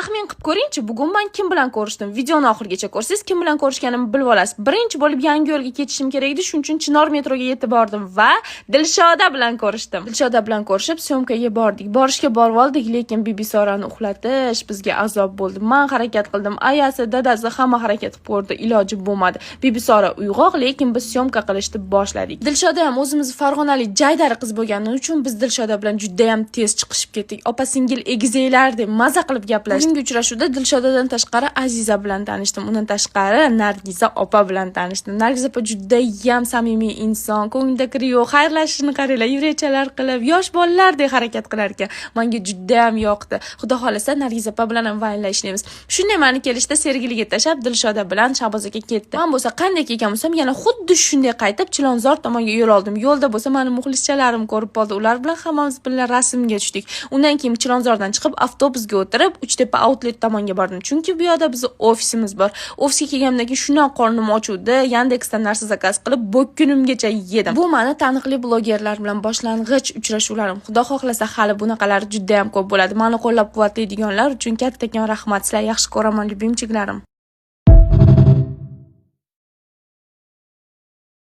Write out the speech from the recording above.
Taxmin qilib ko'ringchi, bugun man kim bilan ko'rishdim? Videoni oxirigacha ko'rsangiz, kim bilan ko'rishganimni bilib olasiz. Birinchi bo'lib yangi yo'lga ketishim kerak edi, shuning uchun Chinor metroga yetib bordim va Dilshoda bilan ko'rishdim. Dilshoda bilan ko'rishib, съёмка ga bordik. Borishga borib oldik, lekin Bibisorani uxlatish bizga azob bo'ldi. Man harakat qildim, ayasi, dadasi hamma harakat qilib ko'rdi, iloji bo'lmadi. Bibisora uyg'oq, lekin biz съёмка qilishni boshladik. Dilshoda ham o'zimiz farg'onalik jaydari qiz bo'lgani uchun biz Dilshoda bilan juda ham tez chiqishib ketdik. Opa singil egizaklardek maza qilib gaplashdik. Bugungi uchrashuvda Dilshodadan tashqari Aziza bilan tanishdim. Undan tashqari Nargiza opa bilan tanishdim. Nargiza opa judayam samimiy inson, ko'nglida kiri yo'q, xayrlashishini qaranglar, yurakchalar qilib, yosh bolalardek harakat qilar ekan. Menga judayam yoqdi. Xudo xohlasa, Nargiza opa bilan ham vaynlar ishlaymiz. Shunday mani kelishda Sergeliga tashlab, Dilshoda bilan Shahboz aka ketdi. Men bo'lsa qanday kelgan bo'lsam, yana xuddi shunday qaytib Chilonzor tomonga yo'l oldim. Yo'lda bo'lsa mani muxlischalarim ko'rib qoldi. Ular bilan hammamiz birga rasmga tushdik. Undan keyin Chilonzordan chiqib avtobusga o'tirib, Uchtepa Outlet tomonga bordim. Chunki bu yoqda bizni ofisimiz bor. Ofisga kelganimdan keyin shundoq qornim ochuvdi. Yandexdan narsa заказ qilib, bo'kkunimgacha yedim. Bu mani taniqli blogerlar bilan boshlang'ich uchrashuvlarim. Xudo xohlasa, hali bunaqalari juda ham ko'p bo'ladi. Mani qo'llab-quvvatlaydiganlar uchun kattakon rahmat. Sizlar yaxshi ko'raman, любимчик larim.